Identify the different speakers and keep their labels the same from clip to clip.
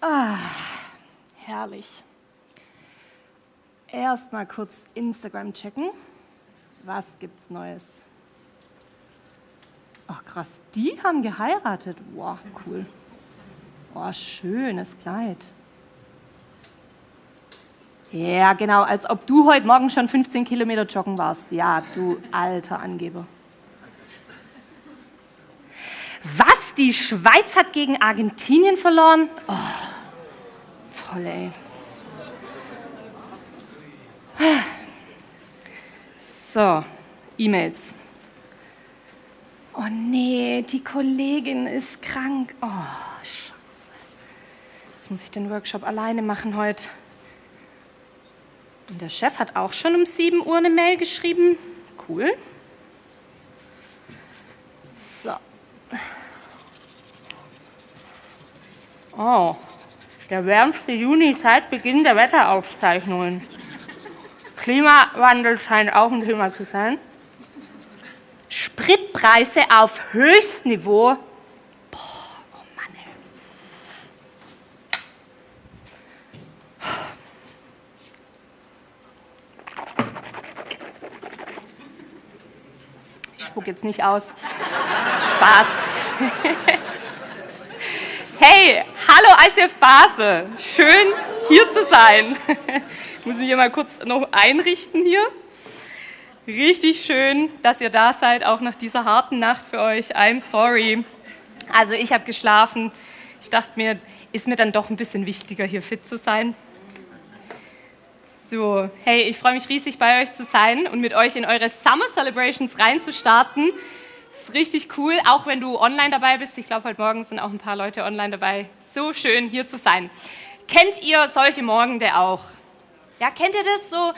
Speaker 1: Ah, herrlich. Erstmal kurz Instagram checken. Was gibt's Neues? Ach krass, die haben geheiratet. Wow, cool. Oh, schönes Kleid. Ja, genau, als ob du heute Morgen schon 15 Kilometer joggen warst. Ja, du alter Angeber. Was? Die Schweiz hat gegen Argentinien verloren? Oh, toll, ey. So, E-Mails. Oh nee, die Kollegin ist krank. Oh, scheiße. Jetzt muss ich den Workshop alleine machen heute. Und der Chef hat auch schon um 7 Uhr eine Mail geschrieben. Cool. So. Oh, der wärmste Juni seit Beginn der Wetteraufzeichnungen. Klimawandel scheint auch ein Thema zu sein. Spritpreise auf Höchstniveau. Boah, oh Mann, ey. Ich spuck jetzt nicht aus. Spaß. Hey, hallo ICF Basel. Schön, hier zu sein. Ich muss mich hier mal kurz noch einrichten hier. Richtig schön, dass ihr da seid, auch nach dieser harten Nacht für euch. I'm sorry. Also ich habe geschlafen. Ich dachte mir, ist mir dann doch ein bisschen wichtiger, hier fit zu sein. So, hey, ich freue mich riesig, bei euch zu sein und mit euch in eure Summer Celebrations reinzustarten. Ist richtig cool, auch wenn du online dabei bist. Ich glaube, heute Morgen sind auch ein paar Leute online dabei. So schön, hier zu sein. Kennt ihr solche Morgende auch? Ja, kennt ihr das so?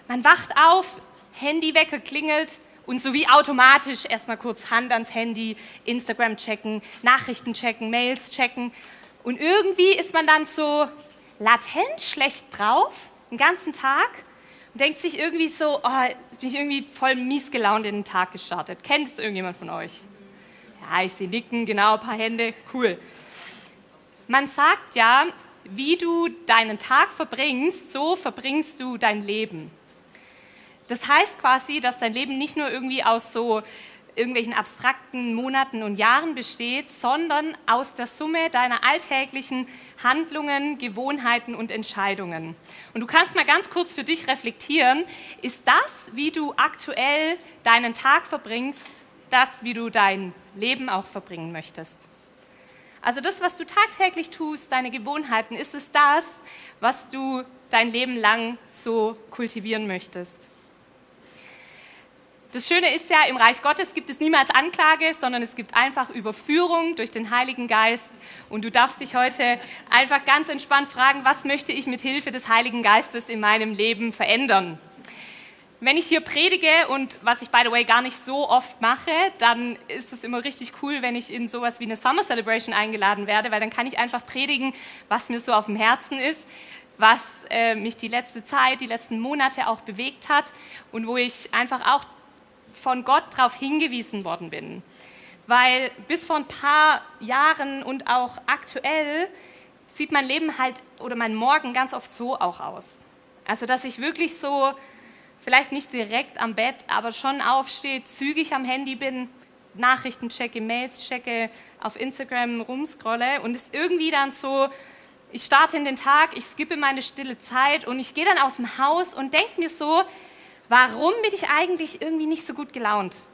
Speaker 1: Man wacht auf, Handywecker klingelt und so wie automatisch erstmal kurz Hand ans Handy, Instagram checken, Nachrichten checken, Mails checken. Und irgendwie ist man dann so latent schlecht drauf, den ganzen Tag und denkt sich irgendwie so, oh, jetzt bin ich irgendwie voll mies gelaunt in den Tag gestartet. Kennt es irgendjemand von euch? Ja, ich sehe nicken, genau, ein paar Hände, cool. Man sagt ja, wie du deinen Tag verbringst, so verbringst du dein Leben. Das heißt quasi, dass dein Leben nicht nur irgendwie aus so irgendwelchen abstrakten Monaten und Jahren besteht, sondern aus der Summe deiner alltäglichen Handlungen, Gewohnheiten und Entscheidungen. Und du kannst mal ganz kurz für dich reflektieren, ist das, wie du aktuell deinen Tag verbringst, das, wie du dein Leben auch verbringen möchtest? Also das, was du tagtäglich tust, deine Gewohnheiten, ist es das, was du dein Leben lang so kultivieren möchtest? Das Schöne ist ja, im Reich Gottes gibt es niemals Anklage, sondern es gibt einfach Überführung durch den Heiligen Geist. Und du darfst dich heute einfach ganz entspannt fragen, was möchte ich mit Hilfe des Heiligen Geistes in meinem Leben verändern? Wenn ich hier predige und was ich by the way gar nicht so oft mache, dann ist es immer richtig cool, wenn ich in sowas wie eine Summer Celebration eingeladen werde, weil dann kann ich einfach predigen, was mir so auf dem Herzen ist, was mich die letzte Zeit, die letzten Monate auch bewegt hat und wo ich einfach auch von Gott darauf hingewiesen worden bin. Weil bis vor ein paar Jahren und auch aktuell sieht mein Leben halt oder mein Morgen ganz oft so auch aus. Also dass ich wirklich so, vielleicht nicht direkt am Bett, aber schon aufstehe, zügig am Handy bin, Nachrichten checke, Mails checke, auf Instagram rumscrolle und es irgendwie dann so, ich starte in den Tag, ich skippe meine stille Zeit und ich gehe dann aus dem Haus und denke mir so, warum bin ich eigentlich irgendwie nicht so gut gelaunt?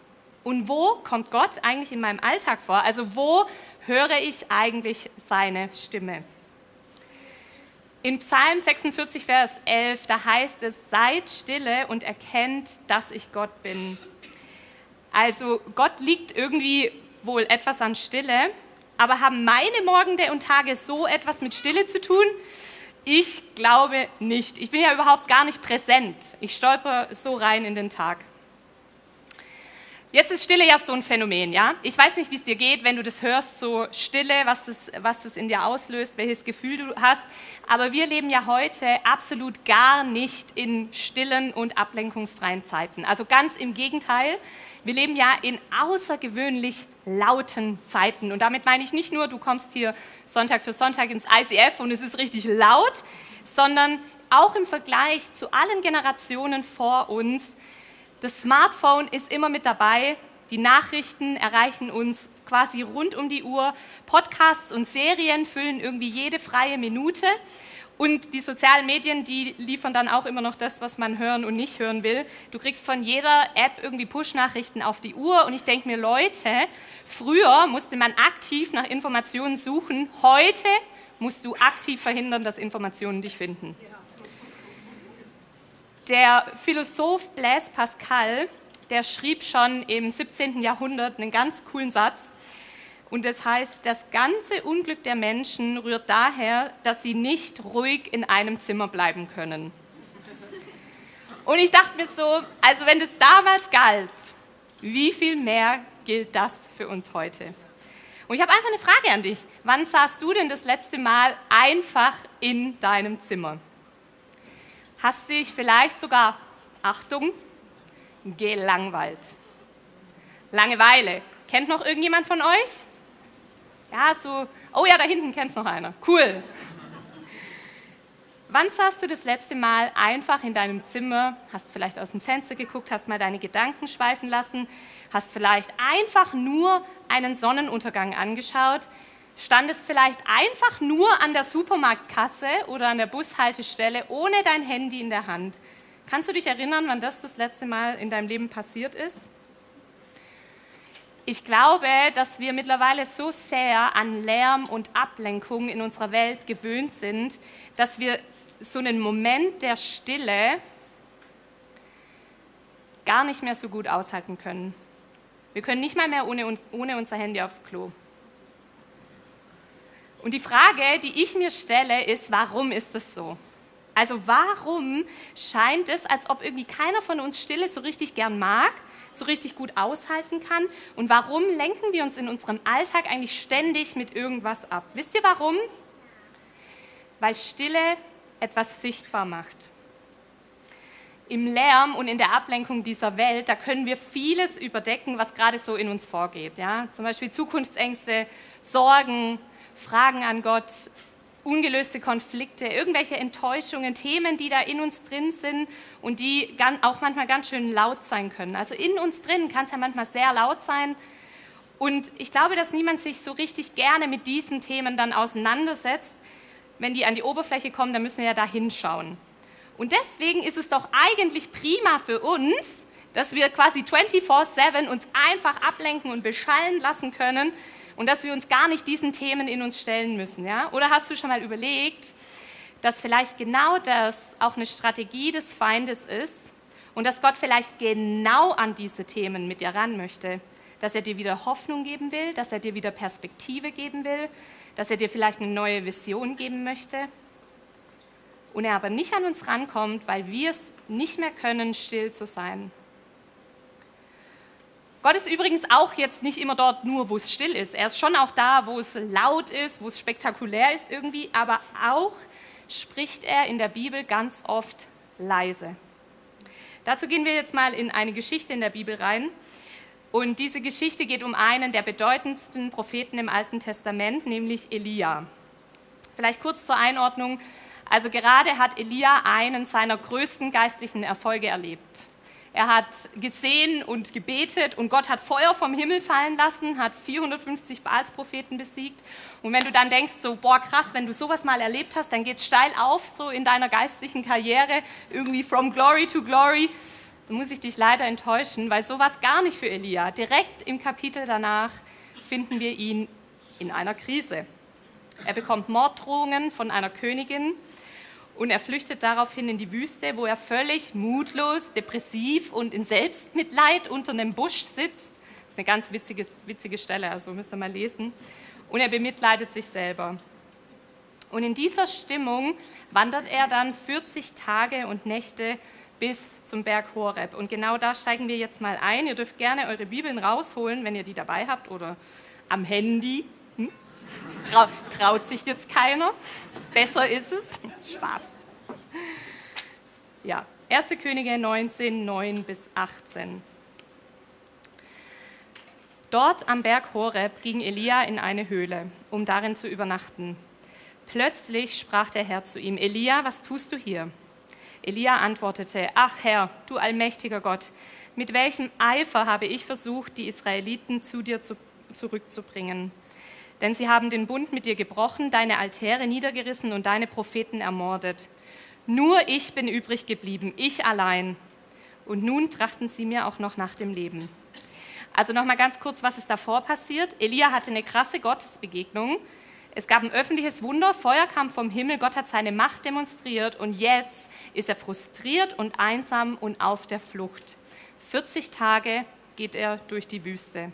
Speaker 1: Und wo kommt Gott eigentlich in meinem Alltag vor? Also wo höre ich eigentlich seine Stimme? In Psalm 46, Vers 11, da heißt es, seid stille und erkennt, dass ich Gott bin. Also Gott liegt irgendwie wohl etwas an Stille, aber haben meine Morgende und Tage so etwas mit Stille zu tun? Ich glaube nicht. Ich bin ja überhaupt gar nicht präsent. Ich stolper so rein in den Tag. Jetzt ist Stille ja so ein Phänomen, ja? Ich weiß nicht, wie es dir geht, wenn du das hörst, so Stille, was das in dir auslöst, welches Gefühl du hast. Aber wir leben ja heute absolut gar nicht in stillen und ablenkungsfreien Zeiten. Also ganz im Gegenteil. Wir leben ja in außergewöhnlich lauten Zeiten. Und damit meine ich nicht nur, du kommst hier Sonntag für Sonntag ins ICF und es ist richtig laut, sondern auch im Vergleich zu allen Generationen vor uns. Das Smartphone ist immer mit dabei, die Nachrichten erreichen uns quasi rund um die Uhr, Podcasts und Serien füllen irgendwie jede freie Minute und die sozialen Medien, die liefern dann auch immer noch das, was man hören und nicht hören will. Du kriegst von jeder App irgendwie Push-Nachrichten auf die Uhr und ich denke mir, Leute, früher musste man aktiv nach Informationen suchen, heute musst du aktiv verhindern, dass Informationen dich finden. Der Philosoph Blaise Pascal, der schrieb schon im 17. Jahrhundert einen ganz coolen Satz. Und das heißt, das ganze Unglück der Menschen rührt daher, dass sie nicht ruhig in einem Zimmer bleiben können. Und ich dachte mir so, also wenn das damals galt, wie viel mehr gilt das für uns heute? Und ich habe einfach eine Frage an dich. Wann saßt du denn das letzte Mal einfach in deinem Zimmer? Hast dich vielleicht sogar, Achtung, gelangweilt. Langeweile. Kennt noch irgendjemand von euch? Ja, so, oh ja, da hinten kennt es noch einer. Cool. Wann saßt du das letzte Mal einfach in deinem Zimmer, hast vielleicht aus dem Fenster geguckt, hast mal deine Gedanken schweifen lassen, hast vielleicht einfach nur einen Sonnenuntergang angeschaut, standest vielleicht einfach nur an der Supermarktkasse oder an der Bushaltestelle ohne dein Handy in der Hand. Kannst du dich erinnern, wann das letzte Mal in deinem Leben passiert ist? Ich glaube, dass wir mittlerweile so sehr an Lärm und Ablenkung in unserer Welt gewöhnt sind, dass wir so einen Moment der Stille gar nicht mehr so gut aushalten können. Wir können nicht mal mehr ohne unser Handy aufs Klo. Und die Frage, die ich mir stelle, ist, warum ist das so? Also warum scheint es, als ob irgendwie keiner von uns Stille so richtig gern mag, so richtig gut aushalten kann? Und warum lenken wir uns in unserem Alltag eigentlich ständig mit irgendwas ab? Wisst ihr warum? Weil Stille etwas sichtbar macht. Im Lärm und in der Ablenkung dieser Welt, da können wir vieles überdecken, was gerade so in uns vorgeht. Ja? Zum Beispiel Zukunftsängste, Sorgen, Fragen an Gott, ungelöste Konflikte, irgendwelche Enttäuschungen, Themen, die da in uns drin sind und die auch manchmal ganz schön laut sein können. Also in uns drin kann es ja manchmal sehr laut sein und ich glaube, dass niemand sich so richtig gerne mit diesen Themen dann auseinandersetzt. Wenn die an die Oberfläche kommen, dann müssen wir ja da hinschauen. Und deswegen ist es doch eigentlich prima für uns, dass wir quasi 24/7 uns einfach ablenken und beschallen lassen können, und dass wir uns gar nicht diesen Themen in uns stellen müssen. Ja? Oder hast du schon mal überlegt, dass vielleicht genau das auch eine Strategie des Feindes ist und dass Gott vielleicht genau an diese Themen mit dir ran möchte, dass er dir wieder Hoffnung geben will, dass er dir wieder Perspektive geben will, dass er dir vielleicht eine neue Vision geben möchte und er aber nicht an uns rankommt, weil wir es nicht mehr können, still zu sein. Gott ist übrigens auch jetzt nicht immer dort nur, wo es still ist. Er ist schon auch da, wo es laut ist, wo es spektakulär ist irgendwie, aber auch spricht er in der Bibel ganz oft leise. Dazu gehen wir jetzt mal in eine Geschichte in der Bibel rein. Und diese Geschichte geht um einen der bedeutendsten Propheten im Alten Testament, nämlich Elia. Vielleicht kurz zur Einordnung. Also gerade hat Elia einen seiner größten geistlichen Erfolge erlebt. Er hat gesehen und gebetet und Gott hat Feuer vom Himmel fallen lassen, hat 450 Baalspropheten besiegt. Und wenn du dann denkst, so, boah krass, wenn du sowas mal erlebt hast, dann geht es steil auf, so in deiner geistlichen Karriere, irgendwie from glory to glory, dann muss ich dich leider enttäuschen, weil sowas gar nicht für Elia. Direkt im Kapitel danach finden wir ihn in einer Krise. Er bekommt Morddrohungen von einer Königin. Und er flüchtet daraufhin in die Wüste, wo er völlig mutlos, depressiv und in Selbstmitleid unter einem Busch sitzt. Das ist eine ganz witzige Stelle, also müsst ihr mal lesen. Und er bemitleidet sich selber. Und in dieser Stimmung wandert er dann 40 Tage und Nächte bis zum Berg Horeb. Und genau da steigen wir jetzt mal ein. Ihr dürft gerne eure Bibeln rausholen, wenn ihr die dabei habt oder am Handy. Traut sich jetzt keiner. Besser ist es. Spaß. Ja, 1. Könige 19, 9 bis 18. Dort am Berg Horeb ging Elia in eine Höhle, um darin zu übernachten. Plötzlich sprach der Herr zu ihm: Elia, was tust du hier? Elia antwortete: Ach Herr, du allmächtiger Gott, mit welchem Eifer habe ich versucht, die Israeliten zu dir zurückzubringen? Denn sie haben den Bund mit dir gebrochen, deine Altäre niedergerissen und deine Propheten ermordet. Nur ich bin übrig geblieben, ich allein. Und nun trachten sie mir auch noch nach dem Leben. Also nochmal ganz kurz, was ist davor passiert? Elia hatte eine krasse Gottesbegegnung. Es gab ein öffentliches Wunder, Feuer kam vom Himmel, Gott hat seine Macht demonstriert und jetzt ist er frustriert und einsam und auf der Flucht. 40 Tage geht er durch die Wüste.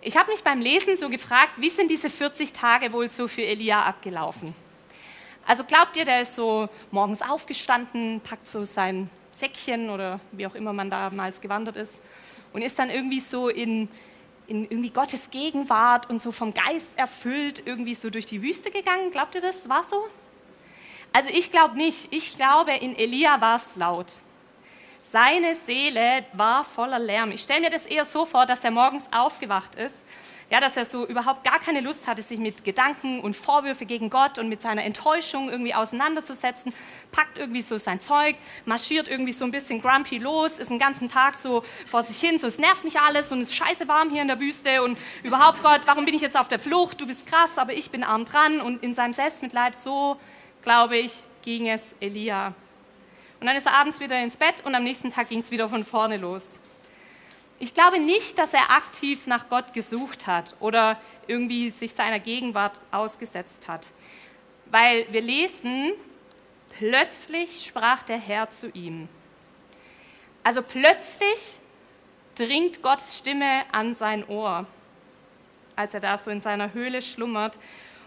Speaker 1: Ich habe mich beim Lesen so gefragt, wie sind diese 40 Tage wohl so für Elia abgelaufen? Also glaubt ihr, der ist so morgens aufgestanden, packt so sein Säckchen oder wie auch immer man damals gewandert ist und ist dann irgendwie so in irgendwie Gottes Gegenwart und so vom Geist erfüllt irgendwie so durch die Wüste gegangen? Glaubt ihr, das war so? Also ich glaube nicht. Ich glaube, in Elia war es laut. Seine Seele war voller Lärm. Ich stelle mir das eher so vor, dass er morgens aufgewacht ist, ja, dass er so überhaupt gar keine Lust hatte, sich mit Gedanken und Vorwürfe gegen Gott und mit seiner Enttäuschung irgendwie auseinanderzusetzen, packt irgendwie so sein Zeug, marschiert irgendwie so ein bisschen grumpy los, ist den ganzen Tag so vor sich hin, so es nervt mich alles und es ist scheiße warm hier in der Wüste und überhaupt Gott, warum bin ich jetzt auf der Flucht, du bist krass, aber ich bin arm dran und in seinem Selbstmitleid, so glaube ich, ging es Elia. Und dann ist er abends wieder ins Bett und am nächsten Tag ging es wieder von vorne los. Ich glaube nicht, dass er aktiv nach Gott gesucht hat oder irgendwie sich seiner Gegenwart ausgesetzt hat. Weil wir lesen, plötzlich sprach der Herr zu ihm. Also plötzlich dringt Gottes Stimme an sein Ohr, als er da so in seiner Höhle schlummert.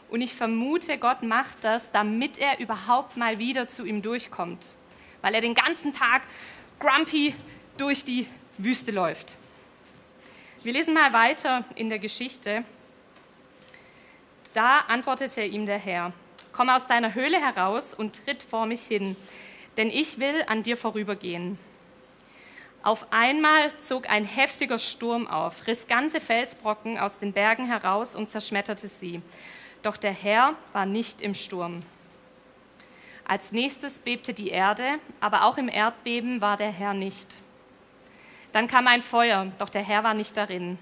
Speaker 1: Und ich vermute, Gott macht das, damit er überhaupt mal wieder zu ihm durchkommt. Weil er den ganzen Tag grumpy durch die Wüste läuft. Wir lesen mal weiter in der Geschichte. Da antwortete ihm der Herr: Komm aus deiner Höhle heraus und tritt vor mich hin, denn ich will an dir vorübergehen. Auf einmal zog ein heftiger Sturm auf, riss ganze Felsbrocken aus den Bergen heraus und zerschmetterte sie. Doch der Herr war nicht im Sturm. Als nächstes bebte die Erde, aber auch im Erdbeben war der Herr nicht. Dann kam ein Feuer, doch der Herr war nicht darin.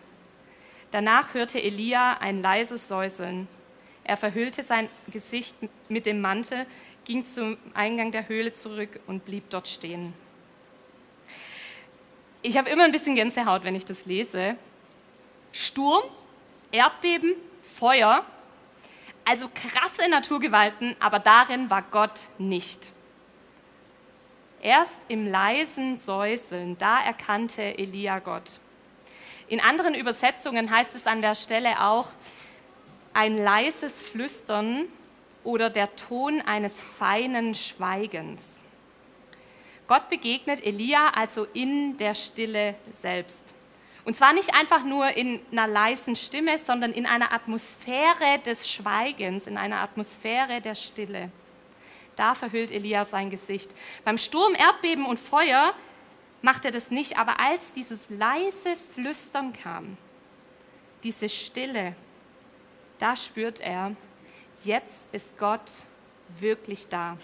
Speaker 1: Danach hörte Elia ein leises Säuseln. Er verhüllte sein Gesicht mit dem Mantel, ging zum Eingang der Höhle zurück und blieb dort stehen. Ich habe immer ein bisschen Gänsehaut, wenn ich das lese. Sturm, Erdbeben, Feuer, also krasse Naturgewalten, aber darin war Gott nicht. Erst im leisen Säuseln, da erkannte Elia Gott. In anderen Übersetzungen heißt es an der Stelle auch ein leises Flüstern oder der Ton eines feinen Schweigens. Gott begegnet Elia also in der Stille selbst. Und zwar nicht einfach nur in einer leisen Stimme, sondern in einer Atmosphäre des Schweigens, in einer Atmosphäre der Stille. Da verhüllt Elia sein Gesicht. Beim Sturm, Erdbeben und Feuer macht er das nicht, aber als dieses leise Flüstern kam, diese Stille, da spürt er, jetzt ist Gott wirklich da.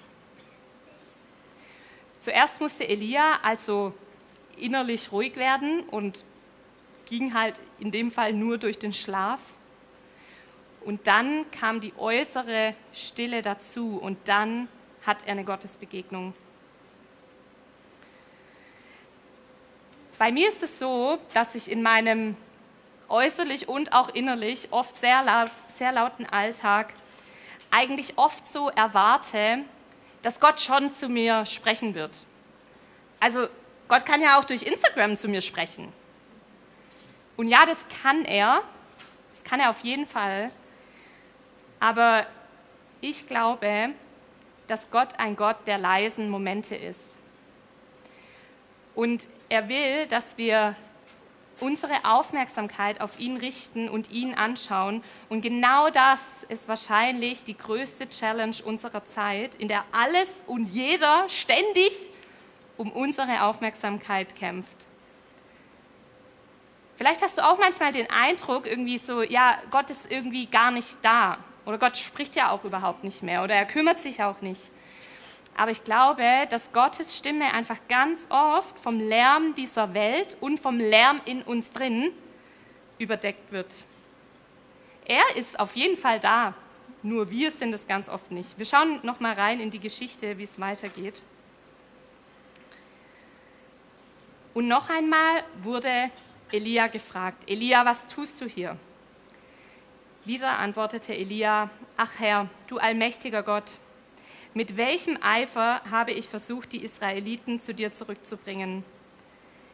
Speaker 1: Zuerst musste Elia also innerlich ruhig werden und es ging halt in dem Fall nur durch den Schlaf. Und dann kam die äußere Stille dazu und dann hat er eine Gottesbegegnung. Bei mir ist es so, dass ich in meinem äußerlich und auch innerlich oft sehr lauten Alltag eigentlich oft so erwarte, dass Gott schon zu mir sprechen wird. Also Gott kann ja auch durch Instagram zu mir sprechen. Und ja, das kann er auf jeden Fall. Aber ich glaube, dass Gott ein Gott der leisen Momente ist. Und er will, dass wir unsere Aufmerksamkeit auf ihn richten und ihn anschauen. Und genau das ist wahrscheinlich die größte Challenge unserer Zeit, in der alles und jeder ständig um unsere Aufmerksamkeit kämpft. Vielleicht hast du auch manchmal den Eindruck, irgendwie so, ja, Gott ist irgendwie gar nicht da. Oder Gott spricht ja auch überhaupt nicht mehr. Oder er kümmert sich auch nicht. Aber ich glaube, dass Gottes Stimme einfach ganz oft vom Lärm dieser Welt und vom Lärm in uns drin überdeckt wird. Er ist auf jeden Fall da, nur wir sind es ganz oft nicht. Wir schauen noch mal rein in die Geschichte, wie es weitergeht. Und noch einmal wurde Elia gefragt: Elia, was tust du hier? Wieder antwortete Elia: Ach Herr, du allmächtiger Gott, mit welchem Eifer habe ich versucht, die Israeliten zu dir zurückzubringen?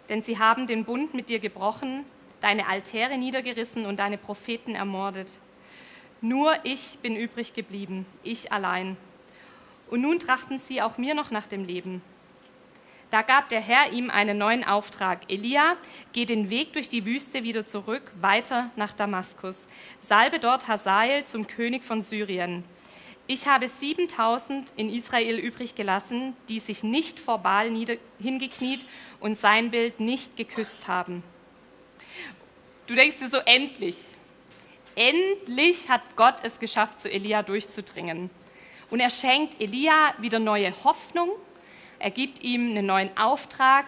Speaker 1: Denn sie haben den Bund mit dir gebrochen, deine Altäre niedergerissen und deine Propheten ermordet. Nur ich bin übrig geblieben, ich allein. Und nun trachten sie auch mir noch nach dem Leben. Da gab der Herr ihm einen neuen Auftrag: Elia, geh den Weg durch die Wüste wieder zurück, weiter nach Damaskus. Salbe dort Hazael zum König von Syrien. Ich habe 7.000 in Israel übrig gelassen, die sich nicht vor Baal hingekniet und sein Bild nicht geküsst haben. Du denkst dir so, endlich. Endlich hat Gott es geschafft, zu Elia durchzudringen. Und er schenkt Elia wieder neue Hoffnung, er gibt ihm einen neuen Auftrag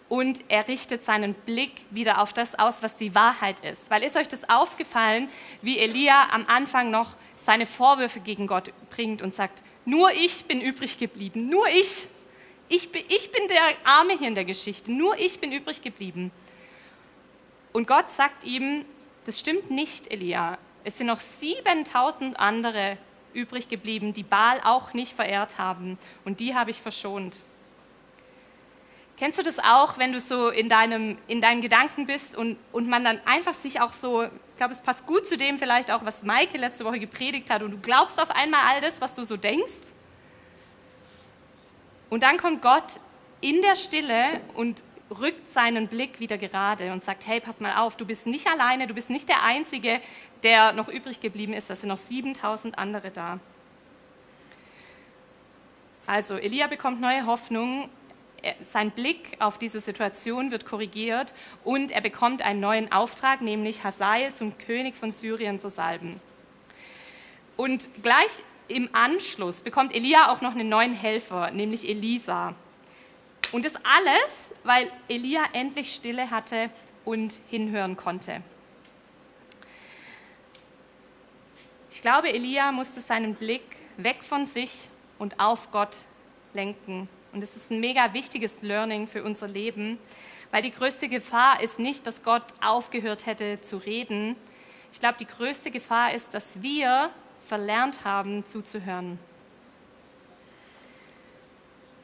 Speaker 1: und er richtet seinen Blick wieder auf das aus, was die Wahrheit ist. Weil ist euch das aufgefallen, wie Elia am Anfang noch seine Vorwürfe gegen Gott bringt und sagt: Nur ich bin übrig geblieben, nur ich. Ich bin der Arme hier in der Geschichte, nur ich bin übrig geblieben. Und Gott sagt ihm: Das stimmt nicht, Elia. Es sind noch 7.000 andere übrig geblieben, die Baal auch nicht verehrt haben. Und die habe ich verschont. Kennst du das auch, wenn du so in deinen Gedanken bist und man dann einfach sich auch so, ich glaube, es passt gut zu dem vielleicht auch, was Maike letzte Woche gepredigt hat, und du glaubst auf einmal all das, was du so denkst? Und dann kommt Gott in der Stille und rückt seinen Blick wieder gerade und sagt: Hey, pass mal auf, du bist nicht alleine, du bist nicht der Einzige, der noch übrig geblieben ist, da sind noch 7.000 andere da. Also Elia bekommt neue Hoffnung, sein Blick auf diese Situation wird korrigiert und er bekommt einen neuen Auftrag, nämlich Hazael zum König von Syrien zu salben. Und gleich im Anschluss bekommt Elia auch noch einen neuen Helfer, nämlich Elisa. Und das alles, weil Elia endlich Stille hatte und hinhören konnte. Ich glaube, Elia musste seinen Blick weg von sich und auf Gott lenken. Und das ist ein mega wichtiges Learning für unser Leben, weil die größte Gefahr ist nicht, dass Gott aufgehört hätte zu reden. Ich glaube, die größte Gefahr ist, dass wir verlernt haben, zuzuhören.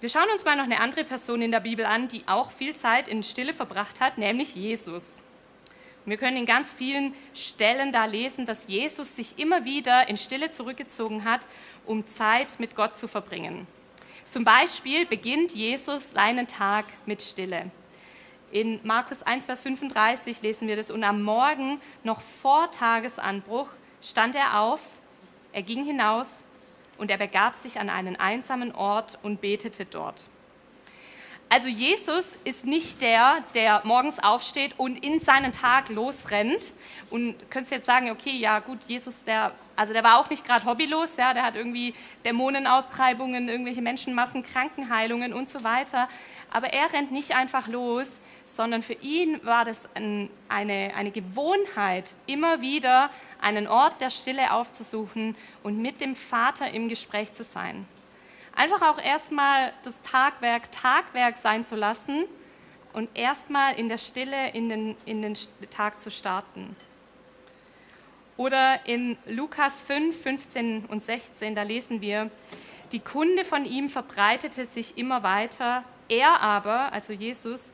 Speaker 1: Wir schauen uns mal noch eine andere Person in der Bibel an, die auch viel Zeit in Stille verbracht hat, nämlich Jesus. Wir können in ganz vielen Stellen da lesen, dass Jesus sich immer wieder in Stille zurückgezogen hat, um Zeit mit Gott zu verbringen. Zum Beispiel beginnt Jesus seinen Tag mit Stille. In Markus 1, Vers 35 lesen wir das: Und am Morgen, noch vor Tagesanbruch, stand er auf, er ging hinaus und er begab sich an einen einsamen Ort und betete dort. Also Jesus ist nicht der morgens aufsteht und in seinen Tag losrennt. Und du könntest jetzt sagen, okay, ja gut, Jesus, der war auch nicht gerade hobbylos, ja, der hat irgendwie Dämonenaustreibungen, irgendwelche Menschenmassen, Krankenheilungen und so weiter. Aber er rennt nicht einfach los, sondern für ihn war das eine Gewohnheit, immer wieder einen Ort der Stille aufzusuchen und mit dem Vater im Gespräch zu sein. Einfach auch erstmal das Tagwerk sein zu lassen und erstmal in der Stille in den Tag zu starten. Oder in Lukas 5, 15 und 16, da lesen wir: Die Kunde von ihm verbreitete sich immer weiter, er aber, also Jesus,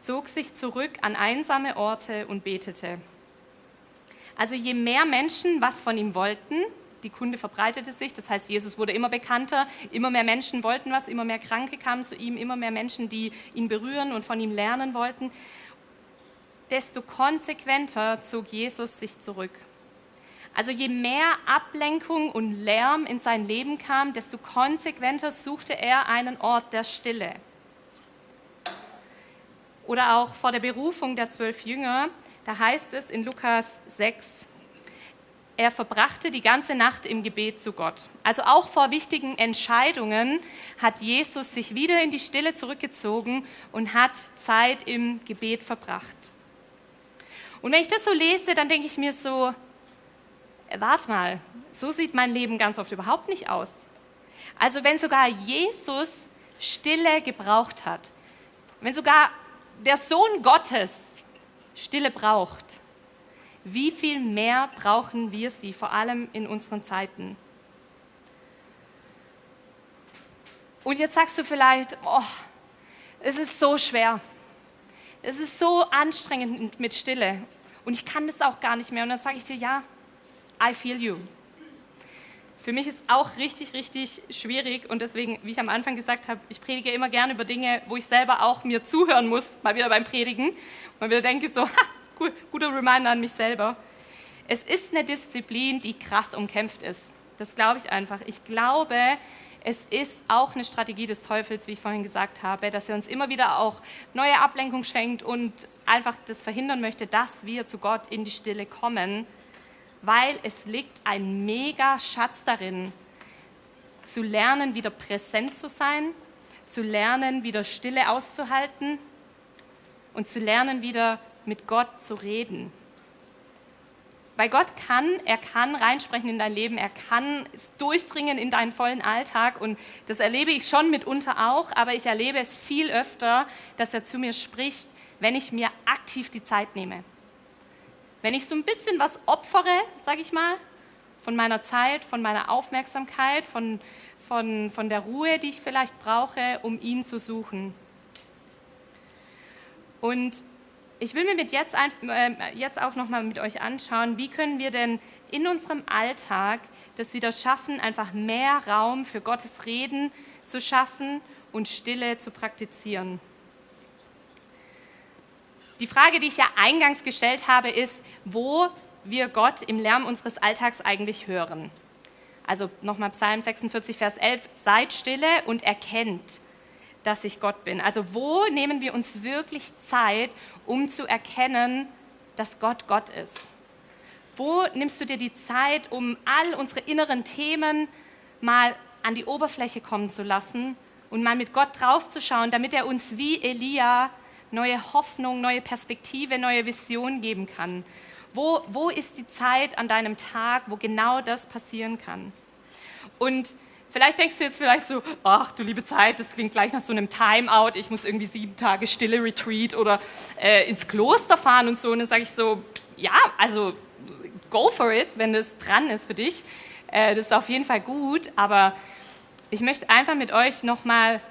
Speaker 1: zog sich zurück an einsame Orte und betete. Also je mehr Menschen was von ihm wollten, die Kunde verbreitete sich, das heißt, Jesus wurde immer bekannter, immer mehr Menschen wollten was, immer mehr Kranke kamen zu ihm, immer mehr Menschen, die ihn berühren und von ihm lernen wollten. Desto konsequenter zog Jesus sich zurück. Also je mehr Ablenkung und Lärm in sein Leben kam, desto konsequenter suchte er einen Ort der Stille. Oder auch vor der Berufung der 12 Jünger, da heißt es in Lukas 6, er verbrachte die ganze Nacht im Gebet zu Gott. Also auch vor wichtigen Entscheidungen hat Jesus sich wieder in die Stille zurückgezogen und hat Zeit im Gebet verbracht. Und wenn ich das so lese, dann denke ich mir so, warte mal, so sieht mein Leben ganz oft überhaupt nicht aus. Also wenn sogar Jesus Stille gebraucht hat, wenn sogar der Sohn Gottes Stille braucht, wie viel mehr brauchen wir sie, vor allem in unseren Zeiten? Und jetzt sagst du vielleicht, oh, es ist so schwer, es ist so anstrengend mit Stille und ich kann das auch gar nicht mehr. Und dann sage ich dir, ja, I feel you. Für mich ist auch richtig, richtig schwierig und deswegen, wie ich am Anfang gesagt habe, ich predige immer gerne über Dinge, wo ich selber auch mir zuhören muss, mal wieder beim Predigen. Und mal wieder denke so, guter Reminder an mich selber. Es ist eine Disziplin, die krass umkämpft ist. Das glaube ich einfach. Ich glaube, es ist auch eine Strategie des Teufels, wie ich vorhin gesagt habe, dass er uns immer wieder auch neue Ablenkung schenkt und einfach das verhindern möchte, dass wir zu Gott in die Stille kommen, weil es liegt ein mega Schatz darin, zu lernen, wieder präsent zu sein, zu lernen, wieder Stille auszuhalten und zu lernen, wieder mit Gott zu reden. Weil Gott er kann reinsprechen in dein Leben, er kann es durchdringen in deinen vollen Alltag und das erlebe ich schon mitunter auch, aber ich erlebe es viel öfter, dass er zu mir spricht, wenn ich mir aktiv die Zeit nehme. Wenn ich so ein bisschen was opfere, sage ich mal, von meiner Zeit, von meiner Aufmerksamkeit, von der Ruhe, die ich vielleicht brauche, um ihn zu suchen. Und ich will mir jetzt auch nochmal mit euch anschauen, wie können wir denn in unserem Alltag das wieder schaffen, einfach mehr Raum für Gottes Reden zu schaffen und Stille zu praktizieren. Die Frage, die ich ja eingangs gestellt habe, ist, wo wir Gott im Lärm unseres Alltags eigentlich hören. Also nochmal Psalm 46, Vers 11, seid stille und erkennt, dass ich Gott bin. Also wo nehmen wir uns wirklich Zeit, um zu erkennen, dass Gott Gott ist? Wo nimmst du dir die Zeit, um all unsere inneren Themen mal an die Oberfläche kommen zu lassen und mal mit Gott draufzuschauen, damit er uns wie Elia neue Hoffnung, neue Perspektive, neue Vision geben kann? Wo ist die Zeit an deinem Tag, wo genau das passieren kann? Und vielleicht denkst du jetzt so, ach du liebe Zeit, das klingt gleich nach so einem Timeout, ich muss irgendwie 7 Tage Stille Retreat oder ins Kloster fahren und so. Und dann sage ich so, ja, also go for it, wenn das dran ist für dich. Das ist auf jeden Fall gut, aber ich möchte einfach mit euch nochmal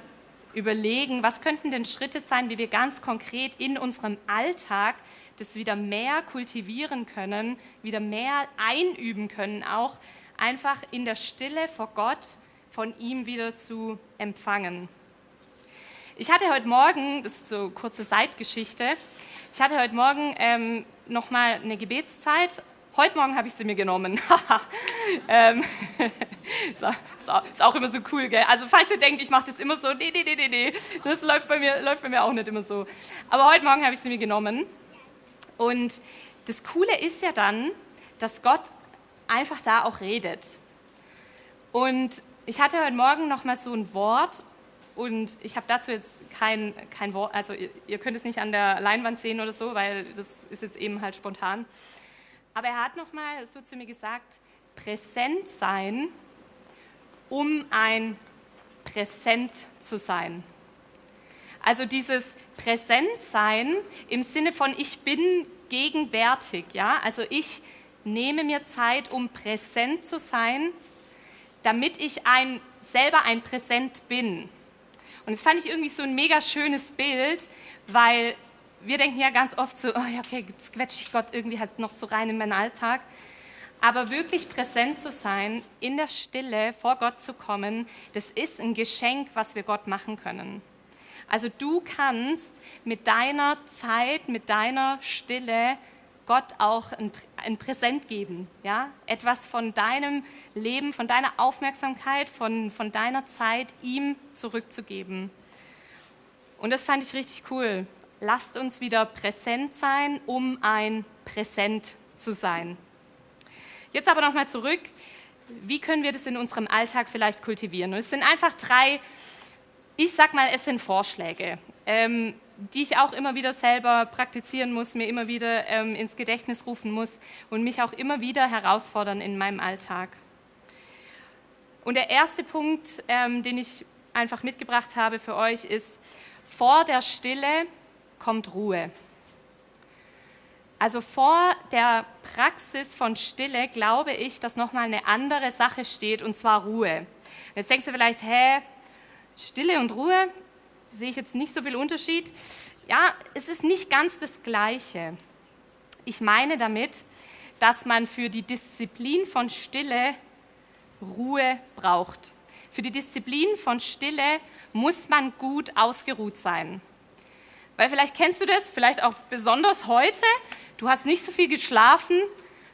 Speaker 1: überlegen, was könnten denn Schritte sein, wie wir ganz konkret in unserem Alltag das wieder mehr kultivieren können, wieder mehr einüben können, auch einfach in der Stille vor Gott von ihm wieder zu empfangen. Ich hatte heute Morgen, das ist so eine kurze Seitgeschichte, ich hatte heute Morgen nochmal eine Gebetszeit. Heute Morgen habe ich sie mir genommen. Ist auch immer so cool, gell? Also falls ihr denkt, ich mache das immer so, nee, das läuft bei mir auch nicht immer so. Aber heute Morgen habe ich sie mir genommen. Und das Coole ist ja dann, dass Gott einfach da auch redet. Und ich hatte heute Morgen nochmal so ein Wort und ich habe dazu jetzt kein Wort, also ihr könnt es nicht an der Leinwand sehen oder so, weil das ist jetzt eben halt spontan. Aber er hat nochmal so zu mir gesagt, präsent sein, um ein Präsent zu sein. Also dieses Präsentsein im Sinne von ich bin gegenwärtig, ja? Also ich nehme mir Zeit, um präsent zu sein, damit ich selber ein Präsent bin. Und das fand ich irgendwie so ein mega schönes Bild, weil wir denken ja ganz oft so, oh ja, okay, jetzt quetsche ich Gott irgendwie halt noch so rein in meinen Alltag. Aber wirklich präsent zu sein, in der Stille vor Gott zu kommen, das ist ein Geschenk, was wir Gott machen können. Also du kannst mit deiner Zeit, mit deiner Stille Gott auch ein Präsent geben. Ja? Etwas von deinem Leben, von deiner Aufmerksamkeit, von deiner Zeit ihm zurückzugeben. Und das fand ich richtig cool. Lasst uns wieder präsent sein, um ein Präsent zu sein. Jetzt aber nochmal zurück, wie können wir das in unserem Alltag vielleicht kultivieren? Und es sind einfach 3, ich sag mal, es sind Vorschläge, die ich auch immer wieder selber praktizieren muss, mir immer wieder ins Gedächtnis rufen muss und mich auch immer wieder herausfordern in meinem Alltag. Und der erste Punkt, den ich einfach mitgebracht habe für euch, ist, vor der Stille kommt Ruhe. Also vor der Praxis von Stille glaube ich, dass nochmal eine andere Sache steht, und zwar Ruhe. Jetzt denkst du vielleicht, Stille und Ruhe, sehe ich jetzt nicht so viel Unterschied. Ja, es ist nicht ganz das Gleiche. Ich meine damit, dass man für die Disziplin von Stille Ruhe braucht. Für die Disziplin von Stille muss man gut ausgeruht sein. Weil vielleicht kennst du das, vielleicht auch besonders heute, du hast nicht so viel geschlafen,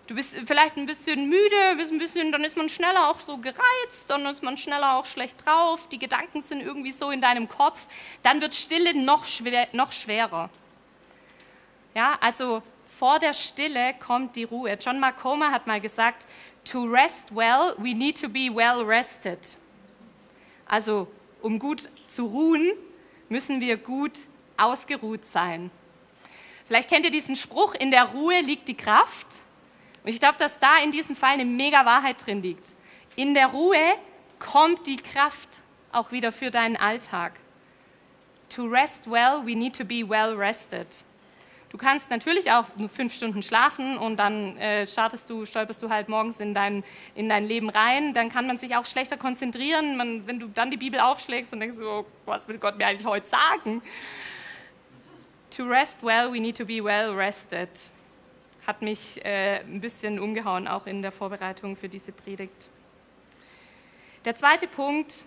Speaker 1: du bist vielleicht ein bisschen müde, dann ist man schneller auch so gereizt, dann ist man schneller auch schlecht drauf, die Gedanken sind irgendwie so in deinem Kopf, dann wird Stille noch schwerer. Ja, also vor der Stille kommt die Ruhe. John Mark Comer hat mal gesagt, to rest well, we need to be well rested. Also um gut zu ruhen, müssen wir gut ausgeruht sein. Vielleicht kennt ihr diesen Spruch, in der Ruhe liegt die Kraft. Und ich glaube, dass da in diesem Fall eine mega Wahrheit drin liegt. In der Ruhe kommt die Kraft auch wieder für deinen Alltag. To rest well, we need to be well rested. Du kannst natürlich auch nur 5 Stunden schlafen und dann stolperst du halt morgens in dein Leben rein. Dann kann man sich auch schlechter konzentrieren. Wenn du dann die Bibel aufschlägst, dann denkst du, oh, was will Gott mir eigentlich heute sagen? To rest well, we need to be well rested. Hat mich ein bisschen umgehauen, auch in der Vorbereitung für diese Predigt. Der zweite Punkt,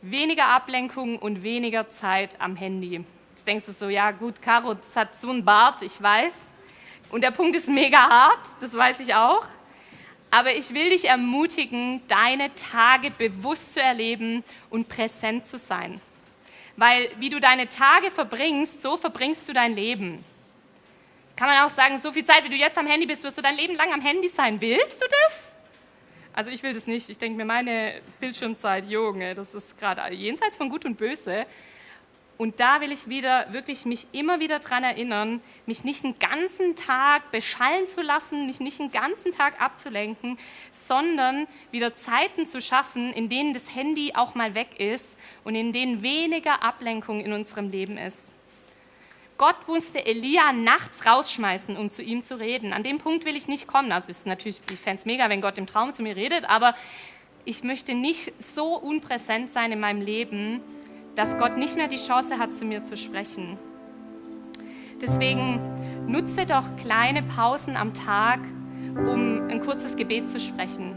Speaker 1: weniger Ablenkung und weniger Zeit am Handy. Jetzt denkst du so, ja gut, Caro, das hat so einen Bart, ich weiß. Und der Punkt ist mega hart, das weiß ich auch. Aber ich will dich ermutigen, deine Tage bewusst zu erleben und präsent zu sein. Weil wie du deine Tage verbringst, so verbringst du dein Leben. Kann man auch sagen, so viel Zeit, wie du jetzt am Handy bist, wirst du dein Leben lang am Handy sein. Willst du das? Also ich will das nicht. Ich denke mir, meine Bildschirmzeit, Junge, das ist gerade jenseits von Gut und Böse. Und da will ich mich immer wieder daran erinnern, mich nicht den ganzen Tag beschallen zu lassen, mich nicht den ganzen Tag abzulenken, sondern wieder Zeiten zu schaffen, in denen das Handy auch mal weg ist und in denen weniger Ablenkung in unserem Leben ist. Gott musste Elia nachts rausschmeißen, um zu ihm zu reden. An dem Punkt will ich nicht kommen. Also ist natürlich, ich fände es mega, wenn Gott im Traum zu mir redet, aber ich möchte nicht so unpräsent sein in meinem Leben, dass Gott nicht mehr die Chance hat, zu mir zu sprechen. Deswegen nutze doch kleine Pausen am Tag, um ein kurzes Gebet zu sprechen,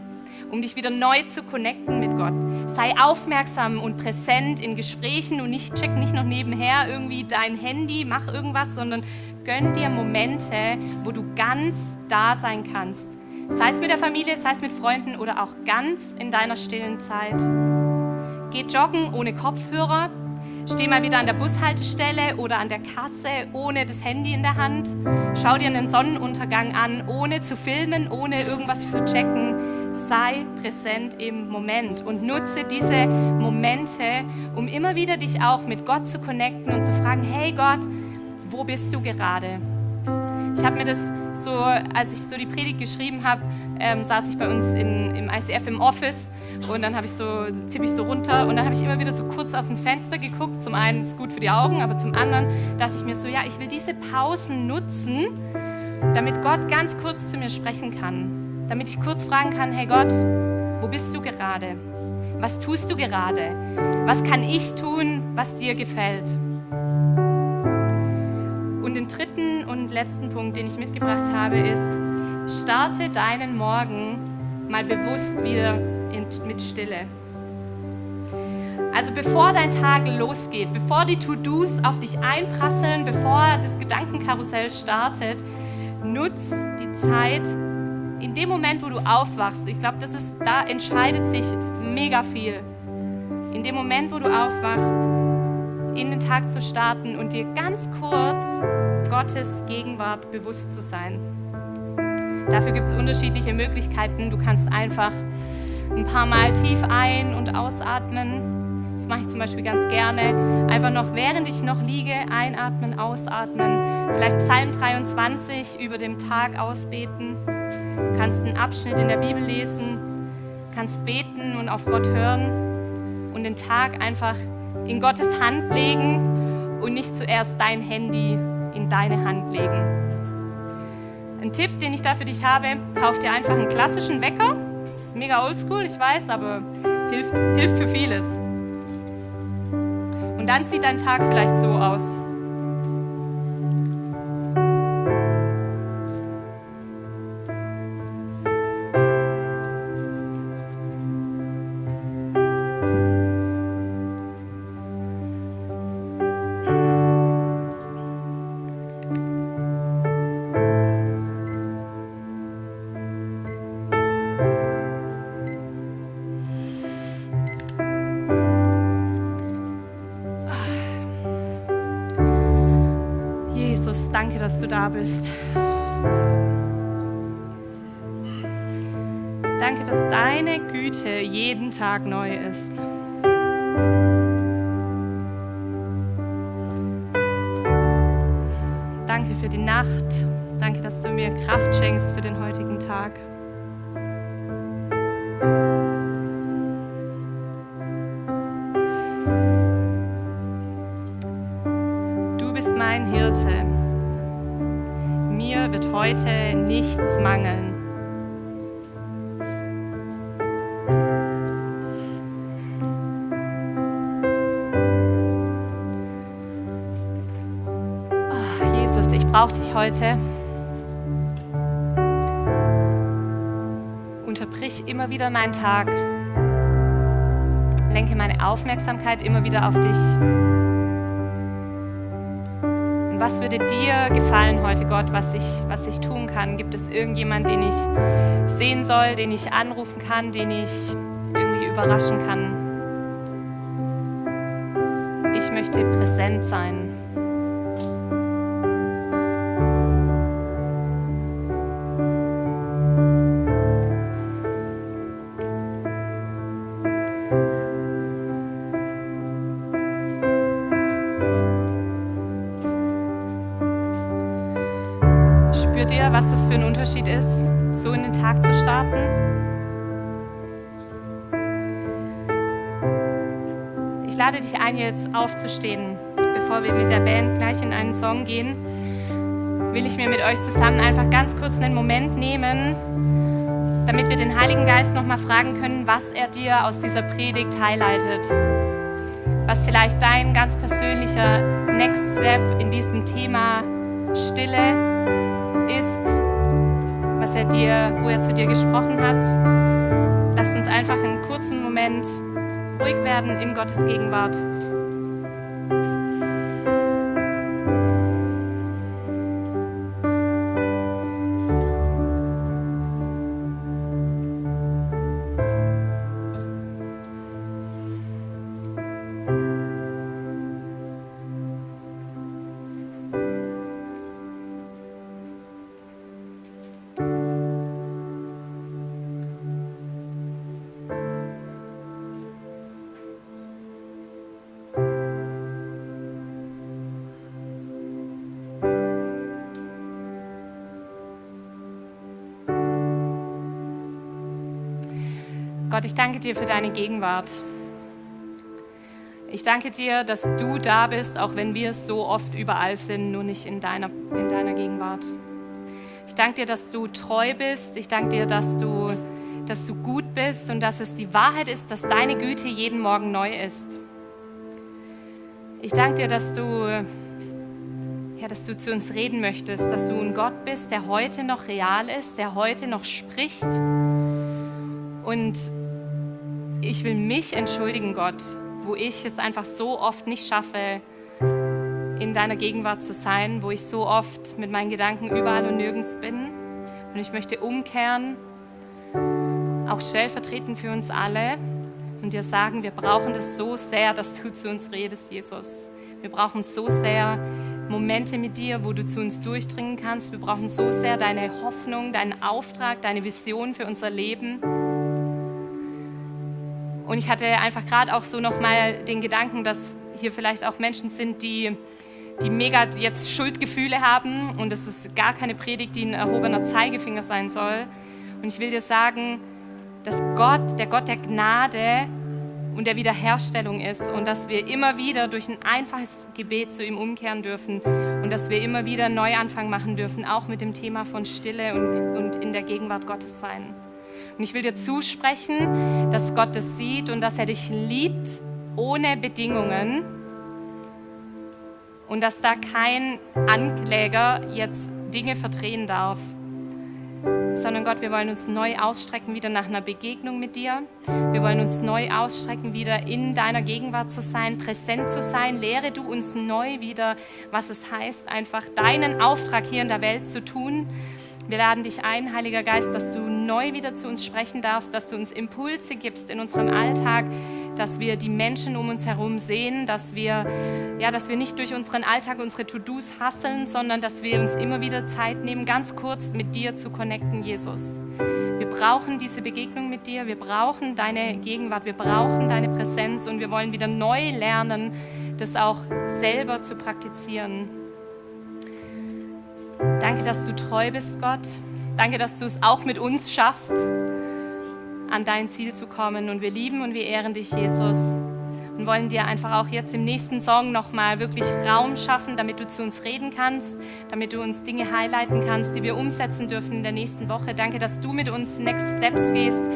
Speaker 1: um dich wieder neu zu connecten mit Gott. Sei aufmerksam und präsent in Gesprächen und check nicht noch nebenher irgendwie dein Handy, mach irgendwas, sondern gönn dir Momente, wo du ganz da sein kannst. Sei es mit der Familie, sei es mit Freunden oder auch ganz in deiner stillen Zeit. Geh joggen ohne Kopfhörer, steh mal wieder an der Bushaltestelle oder an der Kasse ohne das Handy in der Hand. Schau dir einen Sonnenuntergang an, ohne zu filmen, ohne irgendwas zu checken. Sei präsent im Moment und nutze diese Momente, um immer wieder dich auch mit Gott zu connecten und zu fragen, hey Gott, wo bist du gerade? Ich habe mir das so, als ich so die Predigt geschrieben habe, saß ich bei uns im ICF im Office und dann tippe ich so runter und dann habe ich immer wieder so kurz aus dem Fenster geguckt. Zum einen ist es gut für die Augen, aber zum anderen dachte ich mir so, ja, ich will diese Pausen nutzen, damit Gott ganz kurz zu mir sprechen kann. Damit ich kurz fragen kann, hey Gott, wo bist du gerade? Was tust du gerade? Was kann ich tun, was dir gefällt? Und den dritten und letzten Punkt, den ich mitgebracht habe, ist, starte deinen Morgen mal bewusst wieder mit Stille. Also bevor dein Tag losgeht, bevor die To-Dos auf dich einprasseln, bevor das Gedankenkarussell startet, nutz die Zeit in dem Moment, wo du aufwachst. Ich glaube, da entscheidet sich mega viel. In dem Moment, wo du aufwachst, in den Tag zu starten und dir ganz kurz Gottes Gegenwart bewusst zu sein. Dafür gibt es unterschiedliche Möglichkeiten. Du kannst einfach ein paar Mal tief ein- und ausatmen. Das mache ich zum Beispiel ganz gerne. Einfach noch, während ich noch liege, einatmen, ausatmen. Vielleicht Psalm 23 über dem Tag ausbeten. Du kannst einen Abschnitt in der Bibel lesen, kannst beten und auf Gott hören und den Tag einfach in Gottes Hand legen und nicht zuerst dein Handy in deine Hand legen. Ein Tipp, den ich da für dich habe, kauf dir einfach einen klassischen Wecker. Das ist mega oldschool, ich weiß, aber hilft für vieles. Und dann sieht dein Tag vielleicht so aus. Danke, dass du da bist. Danke, dass deine Güte jeden Tag neu ist. Danke für die Nacht. Danke, dass du mir Kraft schenkst für den heutigen Tag. Du bist mein Hirte. Mir wird heute nichts mangeln. Oh, Jesus, ich brauche dich heute. Unterbrich immer wieder meinen Tag. Lenke meine Aufmerksamkeit immer wieder auf dich. Was würde dir gefallen heute, Gott, was ich tun kann? Gibt es irgendjemanden, den ich sehen soll, den ich anrufen kann, den ich irgendwie überraschen kann? Ich möchte präsent sein. Spürt ihr, was das für ein Unterschied ist, so in den Tag zu starten? Ich lade dich ein, jetzt aufzustehen. Bevor wir mit der Band gleich in einen Song gehen, will ich mir mit euch zusammen einfach ganz kurz einen Moment nehmen, damit wir den Heiligen Geist nochmal fragen können, was er dir aus dieser Predigt highlightet. Was vielleicht dein ganz persönlicher Next Step in diesem Thema Stille ist, wo er zu dir gesprochen hat. Lasst uns einfach einen kurzen Moment ruhig werden in Gottes Gegenwart. Gott, ich danke dir für deine Gegenwart. Ich danke dir, dass du da bist, auch wenn wir so oft überall sind, nur nicht in deiner Gegenwart. Ich danke dir, dass du treu bist. Ich danke dir, dass du gut bist und dass es die Wahrheit ist, dass deine Güte jeden Morgen neu ist. Ich danke dir, dass du ja, dass du zu uns reden möchtest, dass du ein Gott bist, der heute noch real ist, der heute noch spricht. Und ich will mich entschuldigen, Gott, wo ich es einfach so oft nicht schaffe, in deiner Gegenwart zu sein, wo ich so oft mit meinen Gedanken überall und nirgends bin. Und ich möchte umkehren, auch stellvertretend für uns alle, und dir sagen, wir brauchen das so sehr, dass du zu uns redest, Jesus. Wir brauchen so sehr Momente mit dir, wo du zu uns durchdringen kannst. Wir brauchen so sehr deine Hoffnung, deinen Auftrag, deine Vision für unser Leben. Und ich hatte einfach gerade auch so nochmal den Gedanken, dass hier vielleicht auch Menschen sind, die mega jetzt Schuldgefühle haben, und das ist gar keine Predigt, die ein erhobener Zeigefinger sein soll. Und ich will dir sagen, dass Gott, der Gott der Gnade und der Wiederherstellung ist, und dass wir immer wieder durch ein einfaches Gebet zu ihm umkehren dürfen und dass wir immer wieder einen Neuanfang machen dürfen, auch mit dem Thema von Stille und in der Gegenwart Gottes sein. Und ich will dir zusprechen, dass Gott das sieht und dass er dich liebt ohne Bedingungen und dass da kein Ankläger jetzt Dinge verdrehen darf, sondern Gott, wir wollen uns neu ausstrecken wieder nach einer Begegnung mit dir. Wir wollen uns neu ausstrecken, wieder in deiner Gegenwart zu sein, präsent zu sein. Lehre du uns neu wieder, was es heißt, einfach deinen Auftrag hier in der Welt zu tun. Wir laden dich ein, Heiliger Geist, dass du neu wieder zu uns sprechen darfst, dass du uns Impulse gibst in unserem Alltag, dass wir die Menschen um uns herum sehen, dass wir nicht durch unseren Alltag unsere To-Dos hasseln, sondern dass wir uns immer wieder Zeit nehmen, ganz kurz mit dir zu connecten, Jesus. Wir brauchen diese Begegnung mit dir, wir brauchen deine Gegenwart, wir brauchen deine Präsenz, und wir wollen wieder neu lernen, das auch selber zu praktizieren. Danke, dass du treu bist, Gott. Danke, dass du es auch mit uns schaffst, an dein Ziel zu kommen. Und wir lieben und wir ehren dich, Jesus. Und wollen dir einfach auch jetzt im nächsten Song nochmal wirklich Raum schaffen, damit du zu uns reden kannst, damit du uns Dinge highlighten kannst, die wir umsetzen dürfen in der nächsten Woche. Danke, dass du mit uns Next Steps gehst,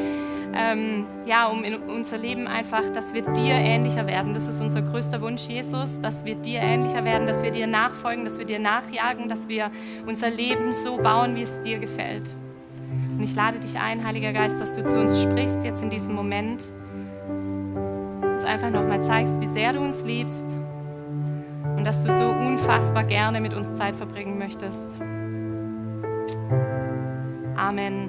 Speaker 1: um in unser Leben einfach, dass wir dir ähnlicher werden. Das ist unser größter Wunsch, Jesus, dass wir dir ähnlicher werden, dass wir dir nachfolgen, dass wir dir nachjagen, dass wir unser Leben so bauen, wie es dir gefällt. Und ich lade dich ein, Heiliger Geist, dass du zu uns sprichst jetzt in diesem Moment, uns einfach nochmal zeigst, wie sehr du uns liebst und dass du so unfassbar gerne mit uns Zeit verbringen möchtest. Amen.